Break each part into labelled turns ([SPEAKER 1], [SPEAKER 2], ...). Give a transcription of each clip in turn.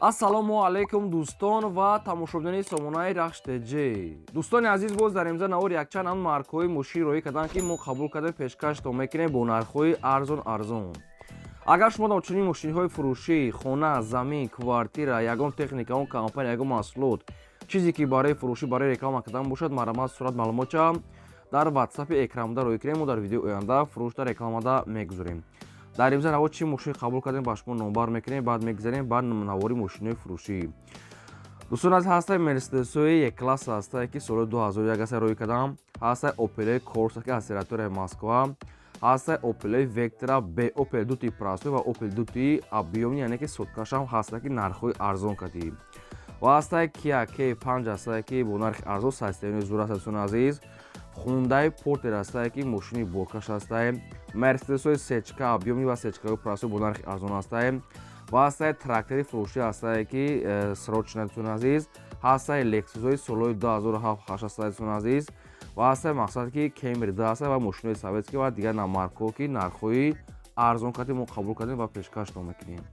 [SPEAKER 1] Ассалому алайкум, дӯстон ва тамошобинони сомонаи Рахш ТЖ. Дӯстони азиз, боз дар имза навор якчанд ан маркҳои мошин роҳӣ карданд, ки мо қабул кардем, пешкаштон мекунем бо нархҳои арзон арзон. Агар шумо дар чунин мошинҳои фурӯшӣ, хона, замин, квартира, ягон техника, он компания, ягон маҳсулот, чизе ки барои фурӯшӣ, барои реклама кардан бошад, марҳамат, сурат маълумотча дар ватсапи экранбуда роҳӣ кунем. Мо дар видеои оянда фурӯшда, рекламада мегузорем. Дар имза навор чӣ мошин қабул кардем, ба шумо номбар мекунем, баъд мегузарем ба навори мошинҳои фурӯшӣ. Дӯстон аз, ҳастаи Мерседесҳои Е-класс ҳастае, ки соли 2001 аста роҳӣ кардам, ҳастаи Опелои Корса, ки аз территорияи Москва, ҳастаи Опелои Вектра Б, Опел дути простой ва Опел дути объёмный, яъне ки соткашам ҳастае, ки нархҳои арзон кардӣ, ва ҳастаи Kia K5 ҳастае, ки бо нархи арзон састаини зур аст. Дӯстони азиз, Хундай Портер ҳастае, ки мошини боркаш ҳастае, Мерседесҳои сечка объёмный ва сечкаҳои простой бо нархи арзон ҳастае, ва ҳастаи трактори фурӯшӣ ҳастае, ки срочно. Дӯстони азиз, ҳастаи Лексусҳои солҳои 2007 ҳастаи, дӯстони азиз, ва ҳастаи мақсад ки Кемри 2 ҳастае ва мошинои советский ва дигар маркҳо, ки нархҳои арзон кардем, мо қабул кардем ва пешкаштон мекунем.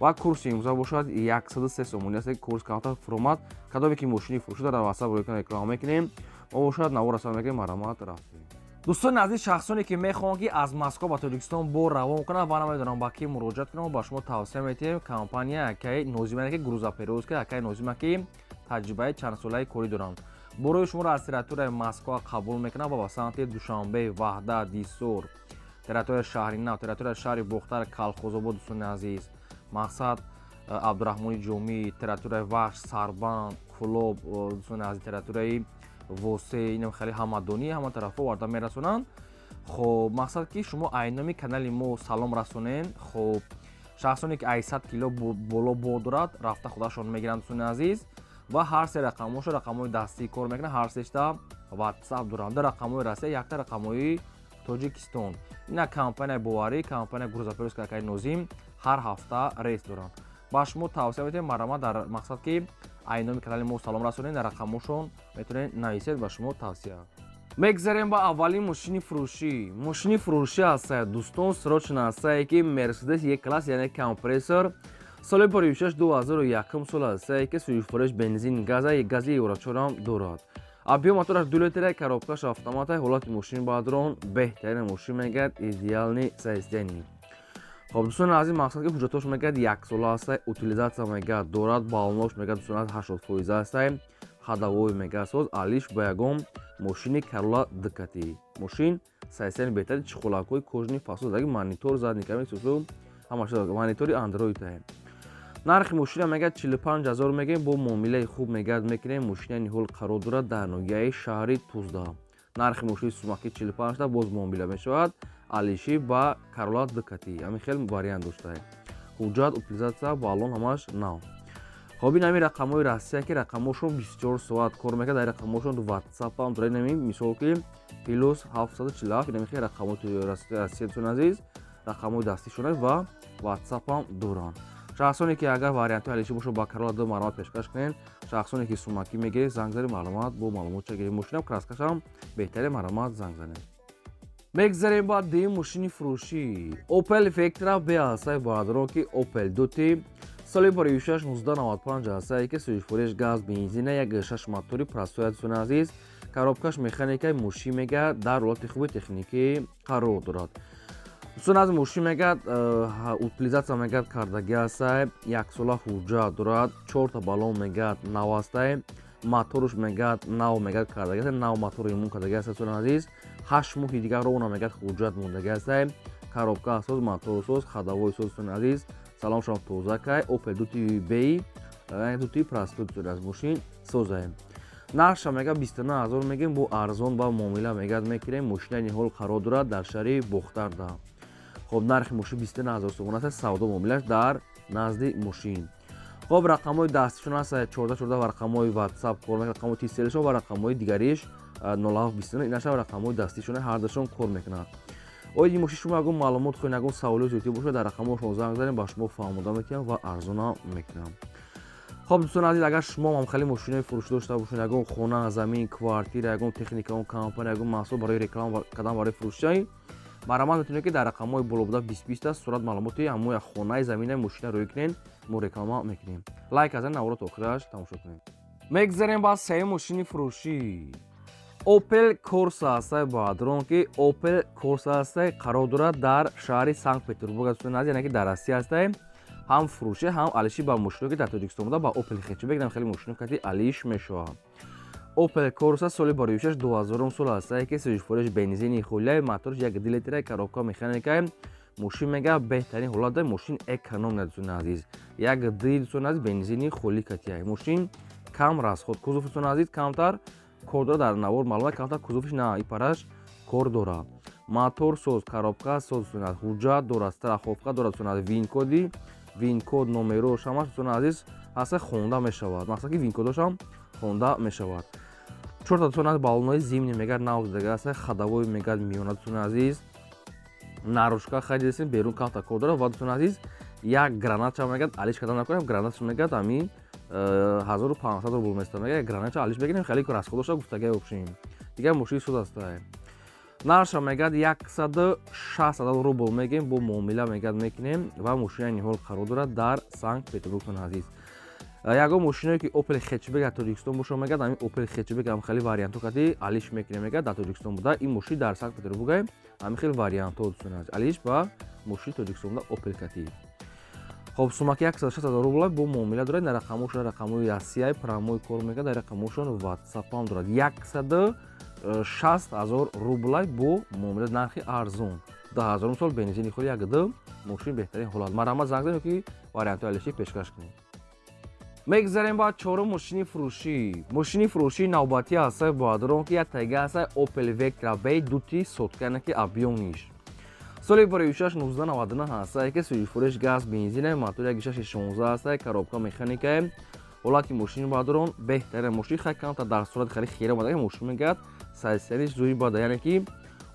[SPEAKER 1] Ва курси имрӯза бошад 103 сомонӣ аст. Курс камтар фуромад. Кадоме ки мошини фурӯшӣ дар ватсап рӯй реклама мекунем, мо бошад навор расад мекунем. Марҳамат, рафтем. Дӯстони азиз, шахсоне ки мехоҳанд, ки аз Москва ба Тоҷикистон бор равон кунанд ва намедонам ба кӣ муроҷиат кунам, ба шумо тавсия метиҳем компания акаи Нозима, ки грузоперевозка акаи Нозима, ки таҷрибаи чандсолаи корӣ доранд. Борои шуморо аз территорияи Москва қабул мекунанд ва ба самти Душанбе, Ваҳдат, Дисор, территорияи шаҳри Нав, территорияи шаҳри Бохтар, Калхозобод, дӯстони азиз, мақсад Абдураҳмони Ҷомӣ, территорияи Вахш, Сарбанд, Кӯлоб, дӯстони азиз, территорияи Восе, инам хеле ҳамадонӣ, ҳама тарафҳо оварда мерасонанд. Хоб, мақсад ки шумо айноми канали мо салом расонен. Хоб, шахсоне ки 800 кило боло бор дорад, рафта худашон мегиранд, дӯстони азиз. Ва ҳар се рақамҳошо рақамҳои дастӣ кор мекунанд, ҳар сешта ватсап доранд: ду рақамҳои Россия, якта рақамҳои Тоҷикистон. Ина компанияи боварӣ, компания грузоперевозка акаи Нозим, ҳар ҳафта рейс доранд. Ба шумо тавсия медиҳем, марҳамат, дар мақсад ки айноми канали мо салом расонед, дар рақамҳошон метавонед нависед. Ба шумо тавсия. Мегзарем ба аввалин мошини фурӯшӣ. Мошини фурӯшӣ ҳастае, дӯстон, срочно ҳастае, ки Мерседес Е класс, яъне компрессор, соли 56, 2001 сол ҳастае, ки сӯзишвориш бензин, газа, гази евро 4-ам дорад. Объём мотораш 2 литра, коробкаш автомата. Ҳолати мошин баъдрон беҳтарин, мошин мегӯяд идеальный состояние. Хоб, дӯстони азиз, мақсад ки ҳуҷҷатош мегӯяд яксола ҳастае, утилизация мегӯяд дорад, баллонош мегӯяд, дӯстони азиз, 80% ҳастае, ходовой мегӯяд соз, алиш ба ягон мошини Карола дкати. Мошин состояние беҳтари, чехолакҳои кожаный фасон заги, монитор задний камера сусу ҳамаша, монитори андроид. Нархи мошина мегӯяд 45 000 мегӯем, бо муомилаи хуб мегӯяд мекунем. Мошина ниҳол қарор дорад дар ноҳияи шаҳри Тузда. Нархи мошини сумаки 45-та, боз муомила мешавад. Алиши ба Карола дкати ҳамин хел вариант доштае. Ҳуҷҷат, утилизация, баллон ҳамаш нав. Хоб, ин ҳамин рақамҳои Россия, ки рақамҳошон 24 соат кор мекунад. Дар рақамҳошон ватсапам дорад. Ин ҳамин мисол ки +747, ин ҳамин хел рақамҳои Россия, дӯстони азиз, рақамҳои дастишон ва ватсапам доранд. Шахсоне ки агар вариантҳои алиши бошад ба Карола ду, маълумот пешкаш кунед. Шахсоне ки сумакӣ мегиред, занг занед, маълумот бо маълумотча гиред. Мошинам краскашам беҳтаре, марҳамат, занг занед. Мегзарем ба дуюм мошини фурӯшӣ. Opel Vectra B ҳастаи, бародарон, ки Opel дути соли 56, 1995 ҳастае, ки сӯзишвориш газ, бензина, 1.6 мотори простой. Дӯстони азиз, коробкаш механикаи. Мошин мегӯяд дар ҳолати хуби техникӣ қарор дорад. Дӯстон аз, мошин мегӯяд утилизация мегӯяд кардагӣ ҳастае, яксола ҳуҷҷат дорад, чорта баллон мегӯяд нав ҳастае, моторш мегӯяд нав мегӯяд кардагӣ аст, нав мотор ремонт кардагӣ аст. Дӯстони азиз, 8 моҳи дигар ровно мегӯяд ҳуҷҷат мондагӣ ҳастае. Коробка соз, моторсоз, ходовой соз. Дӯстони азиз, салоншон тоза кай. Опел дути б, дути простой. Дӯстони аз, мошин созае. Нархша мегӯяд 29 000 мегӯем, бо арзон ба муомила мегӯяд мекунем. Мошинаи ниҳол қарор дорад дар шаҳри Бохтарда. Хоб, нархи мошин 29 000 сомон аст, савдо муомилаш дар назди мошин. Хоб, рақамҳои дастишон аст 14 14 ва рақамҳои ватсап кор мекунад, рақамҳои тиселшон ва рақамҳои дигариш 0729, инаша рақамҳои дастишон, ҳардашон кор мекунад. Оиди мошин шумо ягон маълумот хоҳед, ягон саволиё зиёдтӣ бошад, дар рақамҳошон занг занед, ба шумо фаҳмода метиҳам ва арзона мекунам. Хоб, дӯстони азиз, агар шумо ҳам хеле мошинои фурӯшӣ дошта бошед, ягон хона, замин, квартира, ягон техника, ягон компания, ягон маҳсул барои реклама кардан, барои фурӯшӣ, марҳамат, метавонед, ки дар рақамҳои боло буда 20 20 аст, сурат маълумоти ҳамои хонаи, заминаи, мошина рӯй кунед, мо реклама мекунем. Лайк азан, наворо то охираш тамошо кунед. Мегзарем ба сеюм мошини фурӯшӣ. Opel Corsa ҳастай, баъдрон ки Opel Corsa ҳастай, қарор дорад дар шаҳри Санкт Петербург аст, яъне ки дар Россия ҳастай. Ҳам фурӯшӣ, ҳам алишӣ ба мошино, ки дар Тоҷикистон буда, ба Opel хэтчбек ам хеле мошино кати алиш мешавад. Opel Corsa соли бароишаш 2000 сол ҳастай, ки сӯзишвориш бензини хулияй, моторш 1,2 литра, коробка механика. Мошин мега беҳтарин ҳолат дорад, мошин эконом, дӯстони азиз. 1,2, дӯстони азиз, бензини хули катияй. Мошин кам расход, кузов, дӯстони азиз, камтар кор дорад, дар навор маълума, камтар кузовиш на ипараш кор дорад. Мотор соз, коробка соз, дӯстони азиз, ҳуҷҷат дорад, страховка дорад, дӯстони азиз, винкоди, винкод номерош ҳамаш, дӯстони азиз, ҳаста, хонда мешавад. Мақсад ки винкодошам хонда мешавад. Чорта, дӯстони азиз, баллонои зимний мегар нав дага аста, ходовой мегар миёна, дӯстони азиз, наружка харидасем, берун камтар кор дорад. Ва, дӯстони азиз, як гранатша мегад алиш карда накунем, гранатша мегад ами 1500 рубл места. Мега як гранатша алиш мегирем, хеле расход доша гуфтагай обшим. Дигар мошини суд аста. Нарша мегад 160 рубл мегем, бо муомила мегад мекунем. Ва мошини ниҳол қарор дорад дар Санкт Петербург, азиз. Ягон мошиное ки Opel хэтчбек дар Тоҷикистон боша, мегад ҳамин Opel хэтчбек ҳам хеле вариантҳо кати алиш мекунем. Мегад дар Тоҷикистон буда ин мошин, дар Санкт Петербург ҳамин хел вариантҳо, дӯстони азиз, алиш ба мошини Тоҷикистон буда Opel кати. Хоб, сумаки 160 000 рубл бо муомила дорад. Дар рақамошон рақамҳои Россия прямой кор мекунад, дар рақамҳошон WhatsApp дорад. 160 000 рублай бо муомила, нархи арзон. 2000 сол, бензини хули, 1,2, мошин беҳтарин ҳолат. Марҳамат, занг занед ки вариантҳои алишӣ пешкаш кунед. Мегзарем ба чорум мошини фурӯшӣ. Мошини фурӯшии навбатӣ ҳастай, баъдрон ки як тайга ҳастай, Opel Vectra B дути сотка, яъне ки объёмныйш. Соли бароишаш 1999 ҳастай, ки сӯзишвориш газ бензина, мотор 1,6 16 ҳастай, коробка механика. Ҳолати мошини, баъдрон, беҳтарин. Мошин хай камтар дар сурати хеле хира омада, мошин мегӯяд состояниш зури бада, яъне ки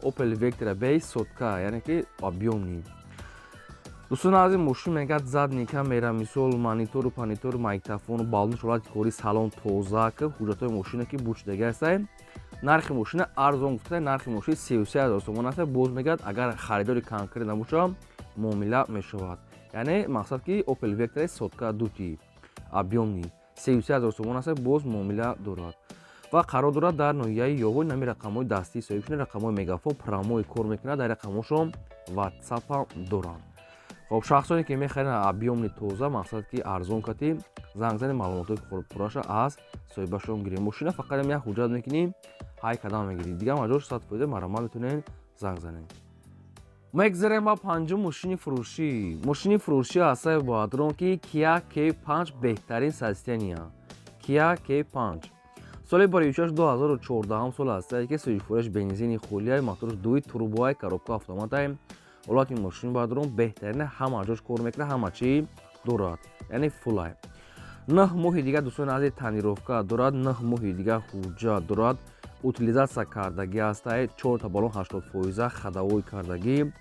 [SPEAKER 1] Opel Vectra B сотка, яъне ки объёмный. Дӯстони азиз, мошин мегӯяд задний камера, мисол, монитору панитору, магнитофону, баллонш ҳолати кори, салон тоза, ки ҳуҷҷатҳои мошина ки бучдаги ҳастай. Нархи мошина арзон гуфта, нархи мошин 33 000 сомон аст. Боз мегӯяд, агар харидори конкрет набоша, муомила мешавад. Яъне мақсад ки Opel Vectra сотка дути объёмный 33 000 сомон аст, боз муомила дорад ва қарор дорад дар ноҳияи Ёвой. Нами рақамҳои дастии соҳибшуна, рақамҳои мегафон прямой кор мекунад, дар рақамҳошон WhatsApp доранд. Хоб, шахсоне ки мехаранд объёмный тоза, мақсад ки арзон кати, занг зани, маълумотҳои пурраша аз соҳибашон гирем. Мошина фақат як ҳуҷҷат мекунӣ, ҳай кадам мегирӣ, дигар маҷош 100%. Марҳамат, метавонед занг занед. Мегзарем ба панҷум мошини фурӯшӣ. Мошини фурӯшӣ ҳастай, баъдрон ки Kia K5, беҳтарин состояния. Kia K5 соли бароишаш 2014 сол ҳастай, ки сӯзишвориш бензини хулияй, моторш дуи турбоай, коробка автоматай. Ҳолати мошин, баъдрон, беҳтарина, ҳама ҷош кор мекунад, ҳама чӣ дорад, яъне фулай. 9 моҳи дигар, дӯстони азиз, тонировка дорад, 9 моҳи дигар ҳуҷҷат дорад, утилизация кардагӣ ҳастай, чорта баллон 80%, ходовой кардагӣ.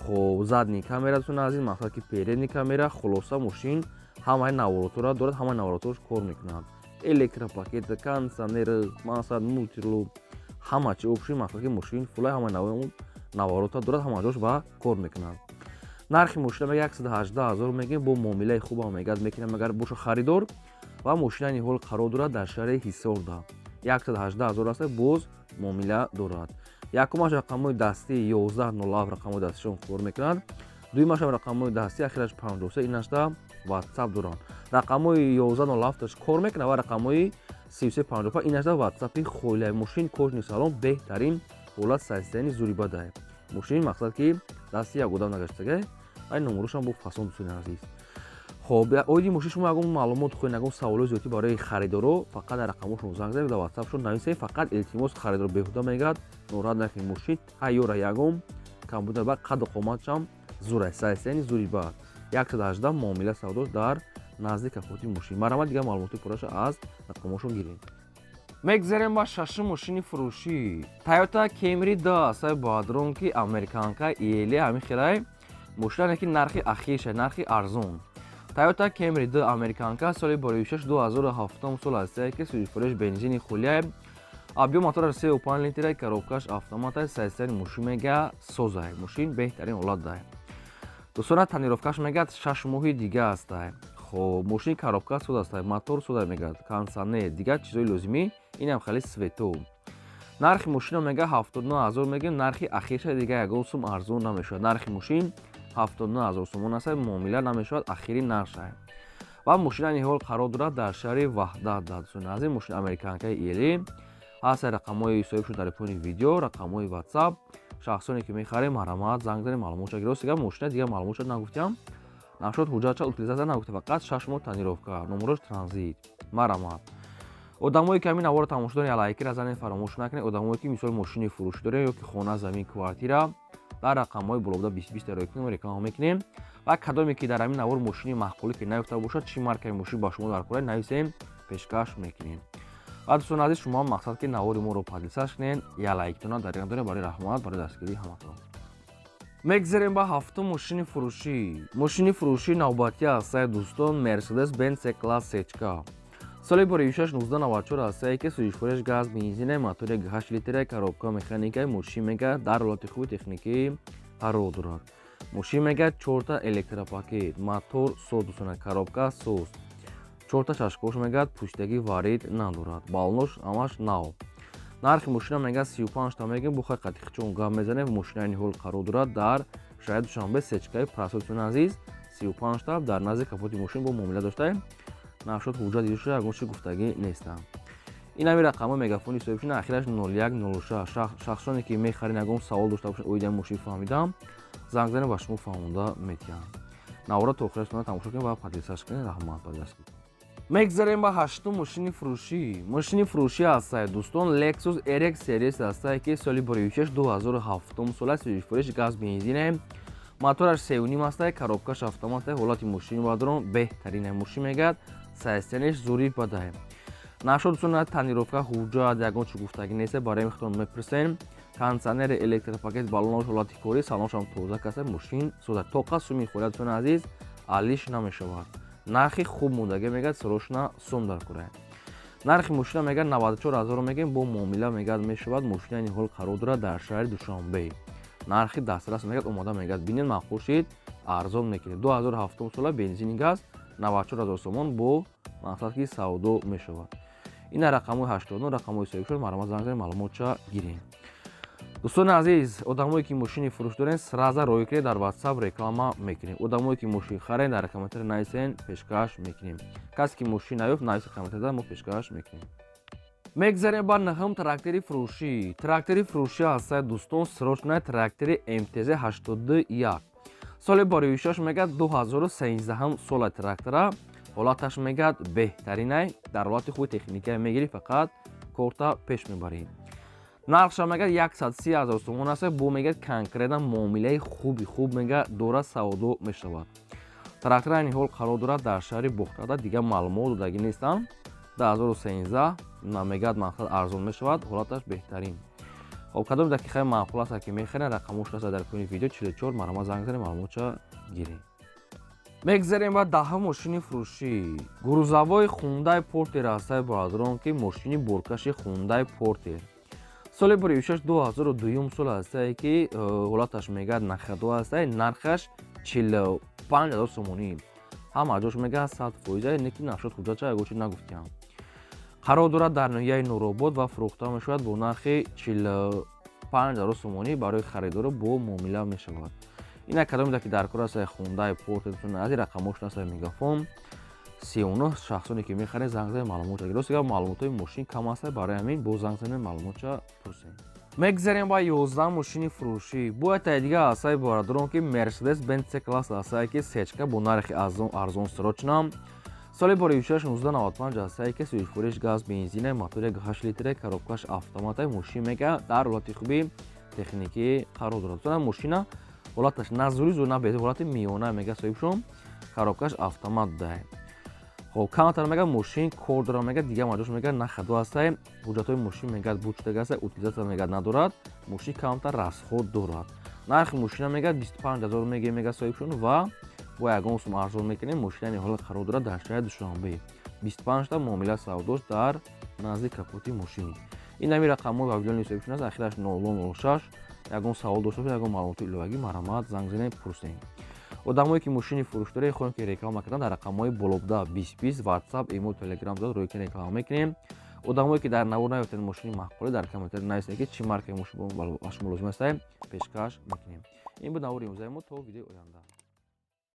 [SPEAKER 1] Хоб, задний камера, дӯстони азиз, мақсад ки передний камера. Хулоса, мошин ҳамаи наворотҳоро дорад, ҳамаи наворотҳош кор мекунад, электропакет, кондиционер, мақсад мультирул, ҳама чи общий. Мақсад ки мошин фулай, ҳамаи наворота дорад, ҳама ҷош ва кор мекунад. Нархи мошина мега 118 000 мегем, бо муомилаи хубам мегад мекунам, агар боша харидор. Ва мошина ниҳол қарор дорад дар шаҳри Ҳисорда. 118 000 аст, боз муомила дорад. Якумаш рақамҳои дастӣ 1107 рақамҳои дастишон кор мекунад, дуюмашам рақамҳои дастӣ ахираш 53, инашда WhatsApp доранд. Рақамҳои 1107 кор мекунад ва рақамҳои 3355 инашда WhatsApp-и хойлаи. Мошин кожаный салон, беҳтарин ҳолат, состояние зурибадай. Мошин мақсад ки дасти як одам нагаштагай, ай номерошам бо фасон. Дӯстони азиз, хоб, оиди мошин шумо ягон маълумот хоҳед, ягон саволои зиёдӣ барои харидоро, фақат дар рақамҳошон занг занед, дар WhatsApp-шон нависед. Фақат илтимос, харидоро беҳуда мегӯяд норат накунед. Мошин тайёра, ягон компютер ба қадду қоматшам зурай, состояние зуриба. 118, муомила савдо дар назди капоти мошин. Марҳамат, дигар маълумоти пурраша аз рақамҳошон гиред. Мегзарем ба шашум мошини фурӯшӣ. Toyota Camry 2 асай, баъдрон ки американка ели, ҳамин хелай мошинане ки нархи ахирша, нархи арзон. Toyota Camry 2 американка соли бароишаш 2007 сол астае, ки сӯзишвориш бензини хулияй, объём мотораш 3,5 литра, коробкаш автоматай. Состояние мошин мега созай, мошин беҳтарин ҳолат дай, дӯстона. Тонировкаш мегӯяд 6 моҳи дига астай. Хоб, мошини коробка соз аст, мотор соз мегӯяд, кондитсионер, дигар чизҳои лозимӣ, инам хеле свето. Нархи мошино мега 79 000 мегӯем, нархи ахирша, дига ягон сум арзон намешавад. Нархи мошин 79 000 сомон аст, муомила намешавад, ахири нархша. Ва мошина ниҳол қарор дорад дар шаҳри Ваҳдат. Дӯстони азиз, мошин американкаи или ҳаст, рақамҳои соҳиб шуд дар поёни видео, рақамҳои WhatsApp. Шахсоне ки мехарем, марҳамат, занг занед, маълумотша гиред. Дигар мошина дигар маълумотша нагуфтям, нашуд ҳуҷҷатша, утилизация нагуфта, фақат 6 моҳ тонировка, номерош транзит. Марҳамат, одамое ки ҳамин наворо тамошо доред, лайкира занед, фаромӯш накунед. Одамое ки мисол мошини фурӯшӣ доред ё ки хона, замин, квартира, дар рақамҳои болобуда 20 20 роӣ кунем, реклама мекунем. Ва кадоме ки дар ҳамин навор мошини маъқулӣ ки наёфта бошад, чӣ маркаи мошин ба шумо дар кора, нависем, пешкаш мекунем. Ва дӯстони азиз, шумо ҳам мақсад ки навори моро подписаться кунед, я лайктона дар дорем. Барои раҳмат барои дастгирии ҳаматон. Мегзарем ба ҳафтум мошини фурӯшӣ. Мошини фурӯшии навбатӣ ҳастае, дӯстон, Мерседес Бенц С класс сечка, соли боришаш 1994 ҳастае, ки сӯзишвориш газ, бензине, мотори 8 литра, коробка механикаи. Мошин мега дар ҳолати хуби техникӣ қарор дорад. Мошин мега чорта электропакет, мотор соз, дӯстона, коробка соз, чорта шашкош мегӯяд, пӯшидагӣ варид надорад, баллонош ҳамаш нав. Нархи мошина мегӯяд 35 та мегӯем, бо хай қатиқчон гап мезанем. Мошинаи ниҳол қарор дорад дар шаҳри Душанбе, сечкаи прасо. Дӯстони азиз, 35 та дар назди капоти мошин бо муомила доштаем. Нашуд ҳуҷҷат дида шуда, ягон чи гуфтагӣ нестам. Ин ҳами рақамҳои мегафони соҳибшина, ахираш 0106. Шахсоне ки мехарен, ягон савол дошта бошанд оиди мошин фаҳмидам, занг занед, ба шумо фаҳмонда метиҳам. Навора то охираш тамошо кунед ва подписаться кунед. Раҳмат ба дастгирӣ. Мегзарем ба ҳаштум мошини фурӯшӣ. Мошини фурӯшӣ ҳастае, дӯстон, Lexus RX RS ҳастае, ки соли боришаш 2007 сола, сӯзишвориш газ, бензине, мотораш 3,5 ҳастае, коробкаш автоматае. Ҳолати мошини бадрон беҳтарине. Мошин мегӯяд состояниеш зури бадае. Нашуд, дӯстон, тонировка, ҳуҷҷат, ягон чи гуфтагӣ нест, барои мехтон мепурсем. Кондитсионери, электропакет, баллонош ҳолати корӣ, салоншам тоза каса, мошин соза, тоқа суми хӯрад. Дӯстони азиз, алиш намешавад, нархи хуб мондагӣ мегӯяд, срочно сум дар кора. Нархи мошина мегӯяд 94 ҳазорро мегӯем, бо муомила мегӯяд мешавад. Мошина ниҳол қарор дорад дар шаҳри Душанбе. Нархи дастрас мегӯяд, омода мегӯяд, бинед, маъқул шид, арзон мекунед. 2007 сола, бензини газ, 94 ҳазор сомон, бо мақсад ки савдо мешавад. Ина рақамҳои 89, рақамҳои соҳибшуд, марҳамат, занг занед, маълумотша гирем. Дӯстони азиз, одамое ки мошини фурӯш дорен, сразу роӣ кунед, дар WhatsApp реклама мекунем. Одамое ки мошин харен, дар комментария нависен, пешкаш мекунем. Касе ки мошин наёфт, нависа комментария, мо пешкаш мекунем. Мегзарем ба наҳум трактори фурӯшӣ. Трактори фурӯшӣ ҳастае, дӯстон, срочная, трактори МТЗ 81, соли боришаш мегӯяд 2013 сола. Трактора ҳолаташ мегӯяд беҳтаринай, дар ҳолати хуби техникае мегирӣ, фақат корта пеш мебарӣ. Нархша мегӯяд 130 ҳазор сомон аст, бо мегӯяд конкретно муомилаи хуби хуб мегӯяд дорад, савдо мешавад. Трактор айни ҳол қарор дорад дар шаҳри Бохтарда, дигар маълумот додагӣ нестам. 2013 мегӯяд, мақсад арзон мешавад, ҳолаташ беҳтарин. Хоб, кадоми дақиқаи маъқул аст ки мехарен, рақамош аст дар поёни видео 44, марҳамат, занг занед, маълумотша гиред. Мегзарем ба даҳум мошини фурӯшӣ. Грузовой Хундай Портер ҳастаи, бародарон, ки мошини боркаши Хундай Портер, соли боришаш 2002 сол ҳастае, ки ҳолаташ мегӯяд на ходу ҳастае. Нархаш 45 ҳазор сомонӣ, ҳама ҷош мегӯяд 100%, не ки нашуд ҳуҷҷатча, ягон чи нагуфтиям. Қарор дорад дар ноҳияи Нуробод ва фурӯхта мешавад бо нархи 45 ҳазор сомонӣ, барои харидоро бо муомила мешавад. Ина кадоме ки дар кор ҳастае Хундай Портер, аз рақамош ҳастае мегафон 39. Шахсоне ки мехаред, занг занед, маълумотша гиред. Рости гап, маълумотҳои мошин кам аст, барои ҳамин боз занг занед, маълумотша пурсед. Мегзарем ба 11 мошини фурӯшӣ. Бояд таи дига ҳастаи, бародарон, ки Мерседес Бенц С класс ҳастае, ки сечка бо нархи арзон, срочно, соли боришаш 1995 ҳастае, ки сӯзишвориш газ, бензина, мотори 8 литра, коробкаш автомата. Мошин мега дар ҳолати хуби техникӣ қарор дорад. Мошина ҳолаташ на зури зур, на беҳтар, ҳолати миёна мега соҳибшон, коробкаш автомат даҳ. Хоб, камтар мега мошин кор дора, мега дигар маҷош мега на ходу ҳастае. Ҳуҷҷатҳои мошин мегӯяд бучдага ҳастае, утилизация мегӯяд надорад, мошин камтар расход дорад. Нархи мошина мегӯяд 25 ҳазор мегӯяд, мега соҳибшон, ва бо ягон сум арзон мекунем. Мошина ниҳолат қарор дорад дар шаҳри Душанбе, 25 та муомила савдош дар назди капоти мошин. Ин ҳами рақамҳои вавилони соҳибшон аст, ахираш 0006. Ягон савол дошта бошед, ягон маълумоти иловагӣ, марҳамат, занг занед, пурсем. Одамое ки мошини фурӯшдорӣ хоҳем, ки реклама кардан, дар рақамҳои болобуда 20 20 WhatsApp, имо, Telegram зад рӯй ки реклама мекунем. Одамое ки дар навор наёфтед мошини маъқулӣ, дар комментарий нависед, ки чӣ маркаи мошин ба шумо лозим аст, пешкаш мекунем. Ин буд навори имрӯзаи мо. То видеои оянда.